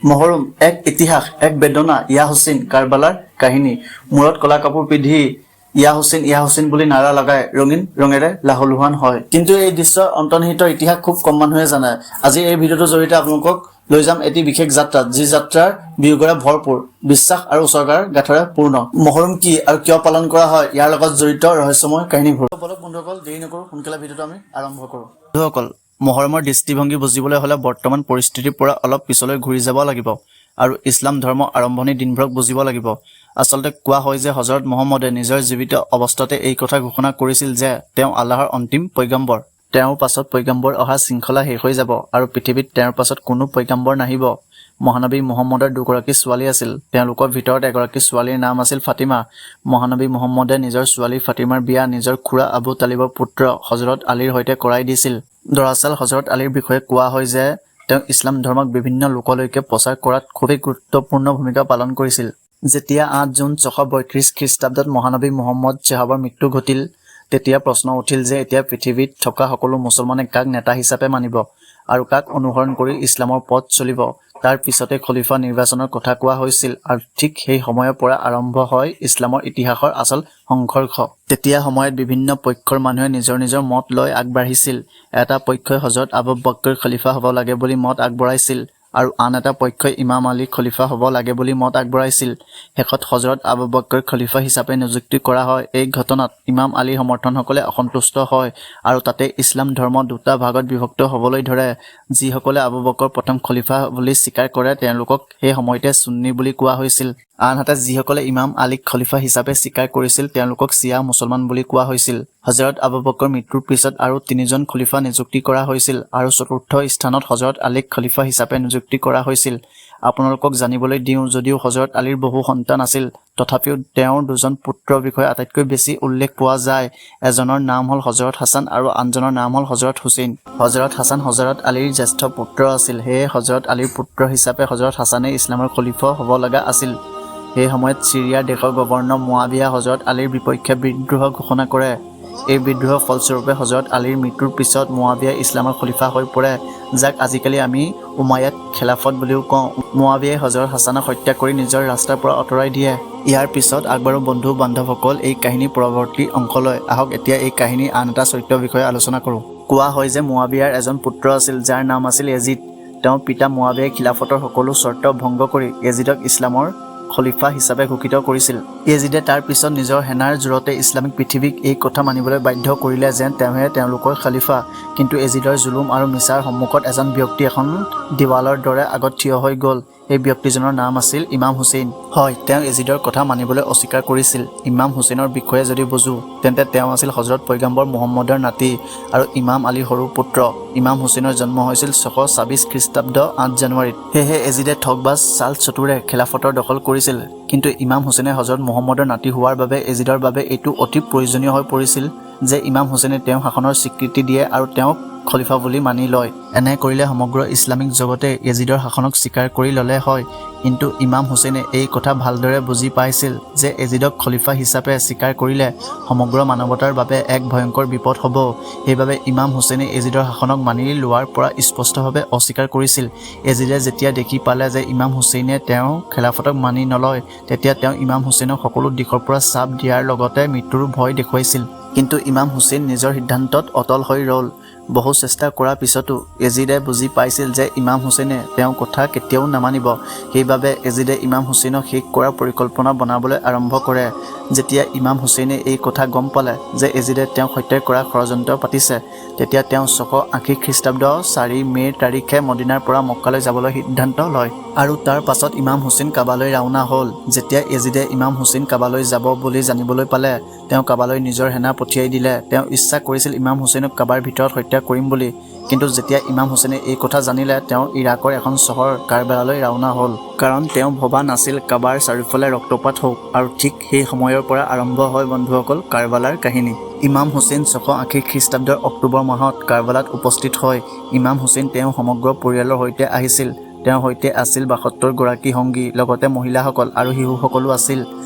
মহৰম এক ইতিহাস, এক বেদনা, ইয়া হুছেইন, কাৰবালাৰ কাহিনী। মূৰত কলা কাপোৰ পিন্ধি ইয়া হুছেইন, ইয়া হুছেইন বুলি নাৰা লগাই ৰঙীন ৰঙেৰে লাহুলোহান হয়। কিন্তু এই দৃশ্যৰ অন্তৰ্নিহিত ইতিহাস খুব কম মানুহে জানে। আজি এই ভিডিঅ'টোৰ জৰিয়তে আপোনালোকক লৈ যাম এটি বিশেষ যাত্ৰাত, যি যাত্ৰাৰ বিয়োগেৰে ভৰপূৰ, বিশ্বাস আৰু উচৰ্গাৰ গাঁথাৰে পূৰ্ণ। মহৰম কি আৰু কিয় পালন কৰা হয়, ইয়াৰ লগত জড়িত ৰহস্যময় কাহিনীবোৰ। বলক বন্ধুসকল, দেৰি নকৰোঁ, সোনকালে ভিডিঅ'টো আমি আৰম্ভ কৰোঁ। বন্ধুসকল, মহৰমৰ দৃষ্টিভংগী বুজিবলৈ হ'লে বৰ্তমান পৰিস্থিতিৰ পৰা অলপ পিছলৈ ঘূৰি যাব লাগিব আৰু ইছলাম ধৰ্ম আৰম্ভণিৰ দিনবোৰক বুজিব লাগিব। আচলতে কোৱা হয় যে হজৰত মহম্মদে নিজৰ জীৱিত অৱস্থাতে এই কথা ঘোষণা কৰিছিল যে তেওঁ আল্লাহৰ অন্তিম পৈগম্বৰ। তেওঁৰ পাছত পৈগম্বৰ অহা শৃংখলা শেষ হৈ যাব আৰু পৃথিৱীত তেওঁৰ পাছত কোনো পৈগম্বৰ নাহিব। মহানবী মহম্মদৰ দুগৰাকী ছোৱালী আছিল। তেওঁলোকৰ ভিতৰত এগৰাকী ছোৱালীৰ নাম আছিল ফাতিমা। মহানবী মহম্মদে নিজৰ ছোৱালী ফাতিমাৰ বিয়া নিজৰ খুৰা আবু তালিবৰ পুত্ৰ হজৰত আলীৰ সৈতে কৰাই দিছিল। দৰাচল হজৰত আলীৰ বিষয়ে কোৱা হয় যে তেওঁ ইছলাম ধৰ্মক বিভিন্ন লোকলৈকে প্ৰচাৰ কৰাত খুবেই গুৰুত্বপূৰ্ণ ভূমিকা পালন কৰিছিল। যেতিয়া 8 জুন 632 খ্ৰীষ্টাব্দত মহানবী মহম্মদ চাহাবৰ মৃত্যু ঘটিল, তেতিয়া প্ৰশ্ন উঠিল যে এতিয়া পৃথিৱীত থকা সকলো মুছলমানে কাক নেতা হিচাপে মানিব আৰু কাক অনুসৰণ কৰি ইছলামৰ পথ চলিব? তাৰ পিছতে খলিফা নিৰ্বাচনৰ কথা কোৱা হৈছিল আৰু ঠিক সেই সময়ৰ পৰা আৰম্ভ হয় ইছলামৰ ইতিহাসৰ আচল সংঘৰ্ষ। তেতিয়া সময়ত বিভিন্ন পক্ষৰ মানুহে নিজৰ নিজৰ মত লৈ আগবাঢ়িছিল। এটা পক্ষই হজৰত আবু বক্কৰ খলিফা হ'ব লাগে বুলি মত আগবঢ়াইছিল আৰু আন এটা পক্ষই ইমাম আলী খলিফা হ'ব লাগে বুলি মত আগবঢ়াইছিল। শেষত হজৰত আবু বক্কৰ খলিফা হিচাপে নিযুক্তি কৰা হয়। এই ঘটনাত ইমাম আলীৰ সমৰ্থকসকলে অসন্তুষ্ট হয় আৰু তাতে ইছলাম ধৰ্ম দুটা ভাগত বিভক্ত হ'বলৈ ধৰে। যিসকলে আবু বক্কৰ প্ৰথম খলিফা বুলি স্বীকাৰ কৰে, তেওঁলোকক সেই সময়তে চুন্নী বুলি কোৱা হৈছিল। আনহাতে যিসকলে ইমাম আলীক খলিফা হিচাপে স্বীকাৰ কৰিছিল, তেওঁলোকক ছিয়া মুছলমান বুলি কোৱা হৈছিল। হজৰত আবু বক্কৰ মৃত্যুৰ পিছত আৰু তিনিজন খলিফা নিযুক্তি কৰা হৈছিল আৰু চতুৰ্থ স্থানত হজৰত আলীক খলিফা হিচাপে নিযুক্তি কৰা হৈছিল। আপোনালোকক জানিবলৈ দিওঁ, যদিও হজৰত আলীৰ বহু সন্তান আছিল, তথাপিও তেওঁৰ দুজন পুত্ৰৰ বিষয়ে আটাইতকৈ বেছি উল্লেখ পোৱা যায়। এজনৰ নাম হ'ল হজৰত হাছান আৰু আনজনৰ নাম হ'ল হজৰত হুছেইন। হজৰত হাছান হজৰত আলীৰ জ্যেষ্ঠ পুত্ৰ আছিল। সেয়ে হজৰত আলীৰ পুত্ৰ হিচাপে হজৰত হাছানেই ইছলামৰ খলিফা হ'ব লগা আছিল। সেই সময়ত ছিৰিয়াৰ দেশৰ গৱৰ্ণৰ মুৱাবিয়া হজৰত আলীৰ বিপক্ষে বিদ্ৰোহ ঘোষণা কৰে। এই বিদ্ৰোহৰ ফলস্বৰূপে হজৰত আলীৰ মৃত্যুৰ পিছত মুৱাবিয়া ইছলামৰ খলিফা হৈ পৰে, যাক আজিকালি আমি উমাইয়াদ খেলাফত বুলিও কওঁ। মুৱাবিয়াই হজৰত হাছানক হত্যা কৰি নিজৰ ৰাস্তাৰ পৰা আঁতৰাই দিয়ে। ইয়াৰ পিছত আগবাঢ়ো বন্ধু বান্ধৱসকল, এই কাহিনীৰ পৰৱৰ্তী অংশলৈ। আহক, এতিয়া এই কাহিনীৰ আন এটা চৰিত্ৰৰ বিষয়ে আলোচনা কৰোঁ। কোৱা হয় যে মুৱাবিয়াৰ এজন পুত্ৰ আছিল, যাৰ নাম আছিল য়েজিদ। তেওঁৰ পিতা মুৱাবিয়াই খিলাফতৰ সকলো চৰ্ত ভংগ কৰি য়েজিদক ইছলামৰ খলিফা হিচাপে ঘোষিত কৰিছিল। য়েজিদে তাৰ পিছত নিজৰ সেনাৰ জোৰতে ইছলামিক পৃথিৱীক এই কথা মানিবলৈ বাধ্য কৰিলে যে তেওঁহে তেওঁলোকৰ খলিফা। কিন্তু য়েজিদৰ জুলুম আৰু মিছাৰ সন্মুখত এজন ব্যক্তি এখন দেৱালৰ দৰে আগত থিয় হৈ গ'ল। সেই ব্যক্তিজনৰ নাম আছিল ইমাম হুছেইন। হয়, তেওঁ য়েজিদৰ কথা মানিবলৈ অস্বীকাৰ কৰিছিল। ইমাম হুছেইনৰ বিষয়ে যদি বুজো, তেন্তে তেওঁ আছিল হজৰত পৈগম্বৰ মহম্মদৰ নাতি আৰু ইমাম আলীৰ সৰু পুত্ৰ। ইমাম হুছেইনৰ জন্ম হৈছিল 626 খ্ৰীষ্টাব্দ 8 জানুৱাৰীত। সেয়েহে এজিদে ঠগবাজ চাল চতুৰে খেলাফতৰ দখল কৰিছিল। কিন্তু ইমাম হুছেইনে হজৰত মহম্মদৰ নাতি হোৱাৰ বাবে এজিদৰ বাবে এইটো অতি প্ৰয়োজনীয় হৈ পৰিছিল যে ইমাম হুছেইনে তেওঁৰ শাসনৰ স্বীকৃতি দিয়ে আৰু তেওঁক খলিফা বুলি মানি লয়। এনে কৰিলে সমগ্ৰ ইছলামিক জগতে য়েজিদৰ শাসনক স্বীকাৰ কৰি ল'লে হয়। কিন্তু ইমাম হুছেইনে এই কথা ভালদৰে বুজি পাইছিল যে এজিদক খলিফা হিচাপে স্বীকাৰ কৰিলে সমগ্ৰ মানৱতাৰ বাবে এক ভয়ংকৰ বিপদ হ'ব। সেইবাবে ইমাম হুছেইনে এজিদৰ শাসনক মানি লোৱাৰ পৰা স্পষ্টভাৱে অস্বীকাৰ কৰিছিল। এজিদে যেতিয়া দেখি পালে যে ইমাম হুছেইনে তেওঁৰ খেলাফতক মানি নলয়, তেতিয়া তেওঁ ইমাম হুছেইনক সকলো দিশৰ পৰা চাপ দিয়াৰ লগতে মৃত্যুৰো ভয় দেখুৱাইছিল। কিন্তু ইমাম হুছেইন নিজৰ সিদ্ধান্তত অটল হৈ ৰ'ল। বহু চেষ্টা কৰাৰ পিছতো এজিদে বুজি পাইছিল যে ইমাম হুছেইনে তেওঁৰ কথা কেতিয়াও নামানিব। সেইবাবে এজিদে ইমাম হুছেইনক শেষ কৰাৰ পৰিকল্পনা বনাবলৈ আৰম্ভ কৰে। যেতিয়া ইমাম হুছেইনে এই কথা গম পালে যে এজিদে তেওঁক হত্যা কৰাৰ ষড়যন্ত্ৰ পাতিছে, তেতিয়া তেওঁ 680 খ্ৰীষ্টাব্দ 4 মে' তাৰিখে মদিনাৰ পৰা মক্কালৈ যাবলৈ সিদ্ধান্ত লয় আৰু তাৰ পাছত ইমাম হুছেইন কাবালৈ ৰাওনা হ'ল। যেতিয়া এজিদে ইমাম হুছেইন কাবালৈ যাব বুলি জানিবলৈ পালে, তেওঁ কাবালৈ নিজৰ সেনা পঠিয়াই দিলে। তেওঁ ইচ্ছা কৰিছিল ইমাম হুছেইনক কাবাৰ ভিতৰত হত্যা কৰিম বুলি। কিন্তু যেতিয়া ইমাম হুছেইনে এই কথা জানিলে, তেওঁ ইৰাকৰ এখন চহৰ কাৰবালালৈ ৰাওনা হ'ল। কাৰণ তেওঁ ভবা নাছিল কাবাৰ চাৰিওফালে ৰক্তপাত হওক। আৰু ঠিক সেই সময়ৰ পৰা আৰম্ভ হয় বন্ধুসকল, কাৰবালাৰ কাহিনী। ইমাম হুছেইন 680 খ্ৰীষ্টাব্দৰ অক্টোবৰ মাহত কাৰবালাত উপস্থিত হয়। ইমাম হুছেইন তেওঁৰ সমগ্ৰ পৰিয়ালৰ সৈতে আহিছিল। তেওঁৰ সৈতে আছিল 72 গৰাকী সংগী, লগতে মহিলাসকল আৰু শিশুসকলো আছিল।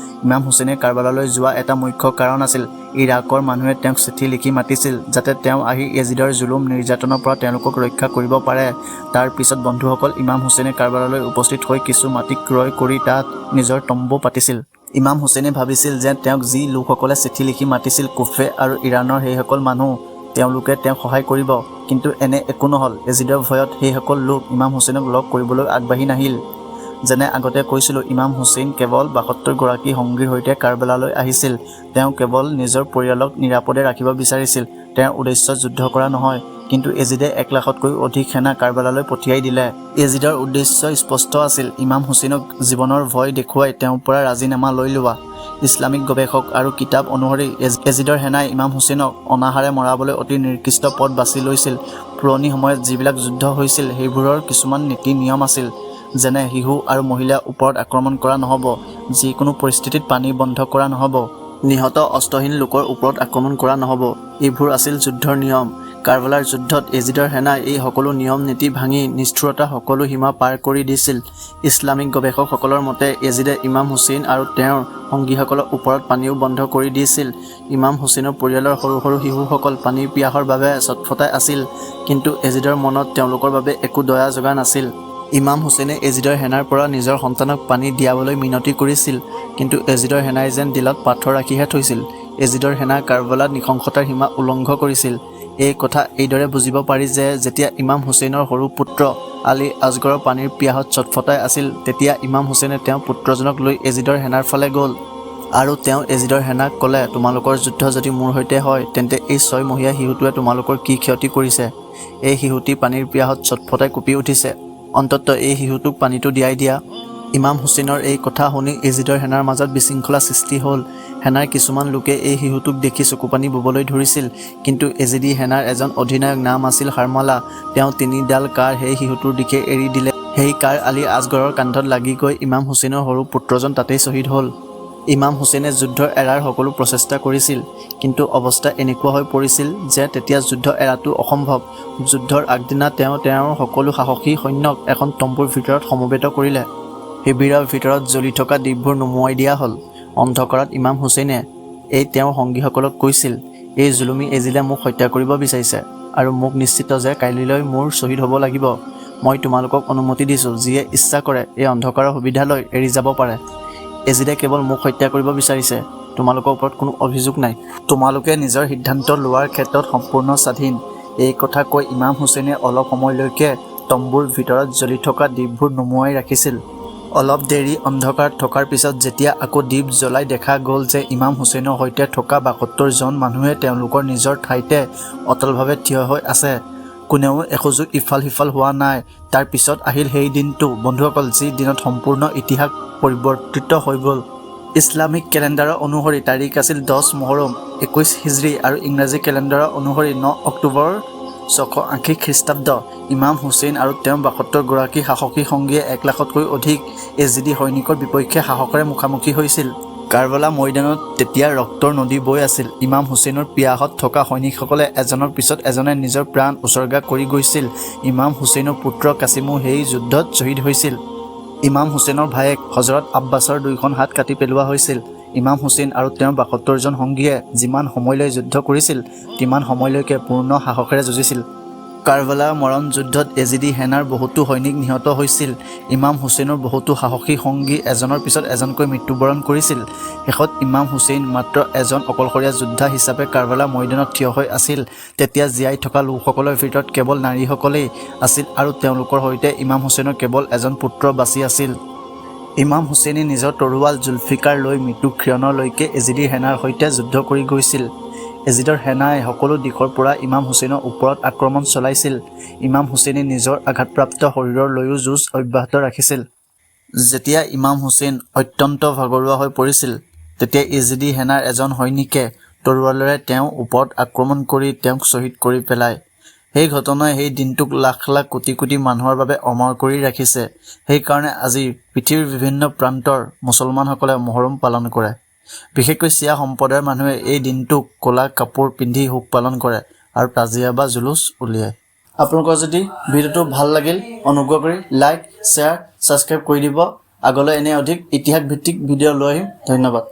ইমাম হুছেইনে কাৰবালালৈ যোৱা এটা মুখ্য কাৰণ আছিল ইৰাকৰ মানুহে তেওঁক চিঠি লিখি মাতিছিল, যাতে তেওঁ আহি য়েজিদৰ জুলুম নিৰ্যাতনৰ পৰা তেওঁলোকক ৰক্ষা কৰিব পাৰে। তাৰ পিছত বন্ধুসকল, ইমাম হুছেইনে কাৰবালালৈ উপস্থিত হৈ কিছু মাটি ক্ৰয় কৰি তাত নিজৰ তম্বু পাতিছিল। ইমাম হুছেইনে ভাবিছিল যে তেওঁক যি লোকসকলে চিঠি লিখি মাতিছিল, কুফে আৰু ইৰাণৰ সেইসকল মানুহ, তেওঁলোকে তেওঁক সহায় কৰিব। কিন্তু এনে একো নহ'ল। এজিদৰ ভয়ত সেইসকল লোক ইমাম হুছেইনক লগ কৰিবলৈ আগবাঢ়ি নাহিল। যেনে আগতে কৈছিলোঁ, ইমাম হুছেইন কেৱল 72 গৰাকী সংগীৰ সৈতে কাৰবালালৈ আহিছিল। তেওঁ কেৱল নিজৰ পৰিয়ালক নিৰাপদে ৰাখিব বিচাৰিছিল। তেওঁৰ উদ্দেশ্য যুদ্ধ কৰা নহয়। কিন্তু এজিদে 1 লাখতকৈও অধিক সেনা কাৰবালালৈ পঠিয়াই দিলে। এজিদৰ উদ্দেশ্য স্পষ্ট আছিল, ইমাম হুছেইনক জীৱনৰ ভয় দেখুৱাই তেওঁৰ পৰা ৰাজিনামা লৈ লোৱা। ইছলামিক গৱেষক আৰু কিতাপ অনুসৰি এজিদৰ সেনাই ইমাম হুছেইনক অনাহাৰে মৰাবলৈ অতি নিকৃষ্ট পথ বাছি লৈছিল। পুৰণি সময়ত যিবিলাক যুদ্ধ হৈছিল, সেইবোৰৰ কিছুমান নীতি নিয়ম আছিল। যেনে শিশু আৰু মহিলাৰ ওপৰত আক্ৰমণ কৰা নহ'ব, যিকোনো পৰিস্থিতিত পানী বন্ধ কৰা নহ'ব, নিহত অস্ত্ৰহীন লোকৰ ওপৰত আক্ৰমণ কৰা নহ'ব। এইবোৰ আছিল যুদ্ধৰ নিয়ম। কাৰবালাৰ যুদ্ধত এজিদৰ সেনাই এই সকলো নিয়ম নীতি ভাঙি নিষ্ঠুৰতাৰ সকলো সীমা পাৰ কৰি দিছিল। ইছলামিক গৱেষকসকলৰ মতে এজিদে ইমাম হুছেইন আৰু তেওঁৰ সংগীসকলৰ ওপৰত পানীও বন্ধ কৰি দিছিল। ইমাম হুছেইনৰ পৰিয়ালৰ সৰু সৰু শিশুসকল পানীৰ পিয়াহৰ বাবে ছটফটাই আছিল। কিন্তু এজিদৰ মনত তেওঁলোকৰ বাবে একো দয়া জগা নাছিল। ইমাম হুছেইনে এজিদৰ সেনাৰ পৰা নিজৰ সন্তানক পানী দিয়াবলৈ মিনতি কৰিছিল। কিন্তু এজিদৰ সেনাই যেন দিলত পাথৰ ৰাখিহে থৈছিল। এজিদৰ সেনা কাৰবালাত নৃশংসতাৰ সীমা উলংঘ কৰিছিল। এই কথা এইদৰে বুজিব পাৰি যে যেতিয়া ইমাম হুছেইনৰ সৰু পুত্ৰ আলী আছগৰৰ পানীৰ পিয়াহত ছটফটাই আছিল, তেতিয়া ইমাম হুছেইনে তেওঁৰ পুত্ৰজনক লৈ এজিদৰ সেনাৰ ফালে গ'ল। আৰু তেওঁ এজিদৰ সেনাক ক'লে, "তোমালোকৰ যুদ্ধ যদি মোৰ সৈতে হয়, তেন্তে এই 6 মহীয়া শিশুটোৱে তোমালোকৰ কি ক্ষতি কৰিছে? এই শিশুটি পানীৰ পিয়াহত ছটফটাই কঁপি উঠিছে। অন্ততঃ এই শিশুটোক পানীটো দিয়াই দিয়া।" ইমাম হুছেইনৰ এই কথা শুনি এজিদৰ সেনাৰ মাজত বিশৃংখলা সৃষ্টি হ'ল। সেনাৰ কিছুমান লোকে এই শিশুটোক দেখি চকুপানী ববলৈ ধৰিছিল। কিন্তু এজিদি সেনাৰ এজন অধিনায়ক, নাম আছিল হাৰমালা, তেওঁ তিনিডাল কাঁড় সেই শিশুটোৰ দিশে এৰি দিলে। সেই কাঁড় আলী আছগৰৰ কান্ধত লাগি গৈ ইমাম হুছেইনৰ সৰু পুত্ৰজন তাতেই শ্বহীদ হ'ল। ইমাম হুছেইনে যুদ্ধ এৰাৰ সকলো প্ৰচেষ্টা কৰিছিল। কিন্তু অৱস্থা এনেকুৱা হৈ পৰিছিল যে তেতিয়া যুদ্ধ এৰাটো অসম্ভৱ। যুদ্ধৰ আগদিনা তেওঁ তেওঁৰ সকলো সাহসী সৈন্যক এখন তম্বুৰ ভিতৰত সমবেত কৰিলে। শিবিৰৰ ভিতৰত জ্বলি থকা দীপবোৰ নুমুৱাই দিয়া হ'ল। অন্ধকাৰত ইমাম হুছেইনে এই তেওঁৰ সংগীসকলক কৈছিল, "এই জুলুমী এজিদে মোক হত্যা কৰিব বিচাৰিছে আৰু মোক নিশ্চিত যে কাইলৈ মোৰ শ্বহীদ হ'ব লাগিব। মই তোমালোকক অনুমতি দিছোঁ, যিয়ে ইচ্ছা কৰে এই অন্ধকাৰৰ সুবিধা লৈ এৰি যাব পাৰে। এজিদে কেৱল মোক হত্যা কৰিব বিচাৰিছে। তোমালোকৰ ওপৰত কোনো অভিযোগ নাই। তোমালোকে নিজৰ সিদ্ধান্ত লোৱাৰ ক্ষেত্ৰত সম্পূৰ্ণ স্বাধীন।" এই কথা কৈ ইমাম হুছেইনে অলপ সময়লৈকে তম্বুৰ ভিতৰত জ্বলি থকা দীপবোৰ নুমুৱাই ৰাখিছিল। অলপ দেৰি অন্ধকাৰত থকাৰ পিছত যেতিয়া আকৌ দীপ জ্বলাই দেখা গ'ল যে ইমাম হুছেইনৰ সৈতে থকা 72 জন মানুহে তেওঁলোকৰ নিজৰ ঠাইতে অটলভাৱে থিয় হৈ আছে। কোনেও এখোজো ইফাল সিফাল হোৱা নাই। তাৰ পিছত আহিল সেই দিনটো বন্ধুসকল, যি দিনত সম্পূৰ্ণ ইতিহাস পৰিৱৰ্তিত হৈ গ'ল। ইছলামিক কেলেণ্ডাৰৰ অনুসৰি তাৰিখ আছিল 10 মহৰম 21 হিজৰী আৰু ইংৰাজী কেলেণ্ডাৰৰ অনুসৰি 9 অক্টোবৰ 680 খ্ৰীষ্টাব্দ। ইমাম হুছেইন আৰু তেওঁৰ 72 গৰাকী সাহসী সংগীয়ে 1 লাখতকৈও অধিক এজিদি সৈনিকৰ বিপক্ষে সাহসেৰে মুখামুখি হৈছিল। কাৰবালা মৈদানত তেতিয়া ৰক্তৰ নদী বৈ আছিল। ইমাম হুছেইনৰ পিয়াহত থকা সৈনিকসকলে এজনৰ পিছত এজনে নিজৰ প্ৰাণ উছৰ্গা কৰি গৈছিল। ইমাম হুছেইনৰ পুত্ৰ কাছিমো সেই যুদ্ধত শ্বহীদ হৈছিল। ইমাম হুছেইনৰ ভায়েক হজৰত আব্বাছৰ দুয়োখন হাত কাটি পেলোৱা হৈছিল। ইমাম হুছেইন আৰু তেওঁৰ 72 জন সংগীয়ে যিমান সময়লৈ যুদ্ধ কৰিছিল, তিমান সময়লৈকে পূৰ্ণ সাহসেৰে যুঁজিছিল। কাৰবালা মৰণ যুদ্ধত এজিদি সেনাৰ বহুতো সৈনিক নিহত হৈছিল। ইমাম হুছেইনৰ বহুতো সাহসী সংগী এজনৰ পিছত এজনকৈ মৃত্যুবৰণ কৰিছিল। শেষত ইমাম হুছেইন মাত্ৰ এজন অকলশৰীয়া যোদ্ধা হিচাপে কাৰবালা মৈদানত থিয় হৈ আছিল। তেতিয়া জীয়াই থকা লোকসকলৰ ভিতৰত কেৱল নাৰীসকলেই আছিল আৰু তেওঁলোকৰ সৈতে ইমাম হুছেইনৰ কেৱল এজন পুত্ৰ বাচি আছিল। ইমাম হুছেইনে নিজৰ তৰোৱাল জুলফিকাৰ লৈ মৃত্যু ক্ষণলৈকে এজিদী সেনাৰ সৈতে যুদ্ধ কৰি গৈছিল। এজিদৰ সেনাই সকলো দিশৰ পৰা ইমাম হুছেইনৰ ওপৰত আক্ৰমণ চলাইছিল। ইমাম হুছেইনে নিজৰ আঘাতপ্ৰাপ্ত শৰীৰৰ লৈও যুঁজ অব্যাহত ৰাখিছিল। যেতিয়া ইমাম হুছেইন অত্যন্ত ভাগৰুৱা হৈ পৰিছিল, তেতিয়া ইজিদী সেনাৰ এজন সৈনিকে তৰোৱালেৰে তেওঁৰ ওপৰত আক্ৰমণ কৰি তেওঁক শ্বহীদ কৰি পেলায়। সেই ঘটনাই সেই দিনটোক লাখ লাখ কোটি কোটি মানুহৰ বাবে অমৰ কৰি ৰাখিছে। সেইকাৰণে আজি পৃথিৱীৰ বিভিন্ন প্ৰান্তৰ মুছলমানসকলে মহৰম পালন কৰে। বিশেষকৈ ছিয়া সম্প্ৰদায়ৰ মানুহে এই দিনটোক ক'লা কাপোৰ পিন্ধি শোক পালন কৰে আৰু তাজিয়া বা জুলুচ উলিয়ায়। আপোনালোকৰ যদি ভিডিঅ'টো ভাল লাগিল, অনুগ্ৰহ কৰি লাইক, শ্বেয়াৰ, ছাবস্ক্ৰাইব কৰি দিব। আগলৈ এনে অধিক ইতিহাস ভিত্তিক ভিডিঅ' লৈ আহিম। ধন্যবাদ।